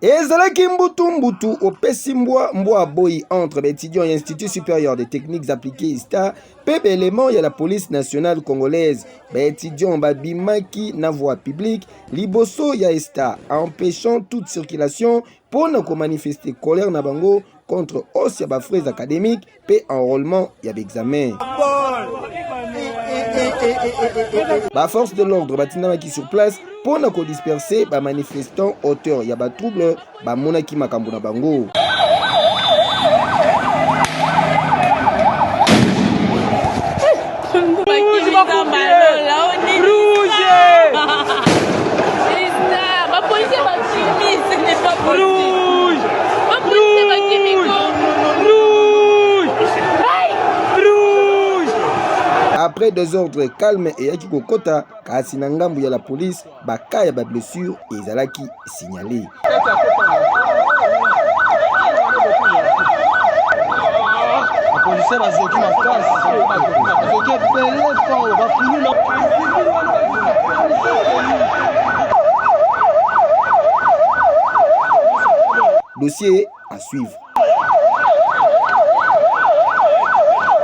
Ezalaki mbutu mbutu opesi mbwa mbwa aboyi entre ba étudiants ya Institut supérieur des techniques appliquées ISTA mpe ba éléments ya la police nationale congolaise. Ba étudiants babimaki na voie publique liboso ya ISTA empêchant toute circulation mpo na komanifester colère na bango contre hausse ya ba frais académiques mpe enrôlement ya baexamen. Ba force de l'ordre batindamaki sur place mpo na kodisperse bamanifestant auteur ya batrouble bamonaki makambo na bango. Après désordre calme eyaki kokota kasi na ngambo ya la police baka ya ba blessure ezalaki signalé. Bapolisier bazoki makasi, bazoki ebele fort, bakuluna. Dossier à suivre.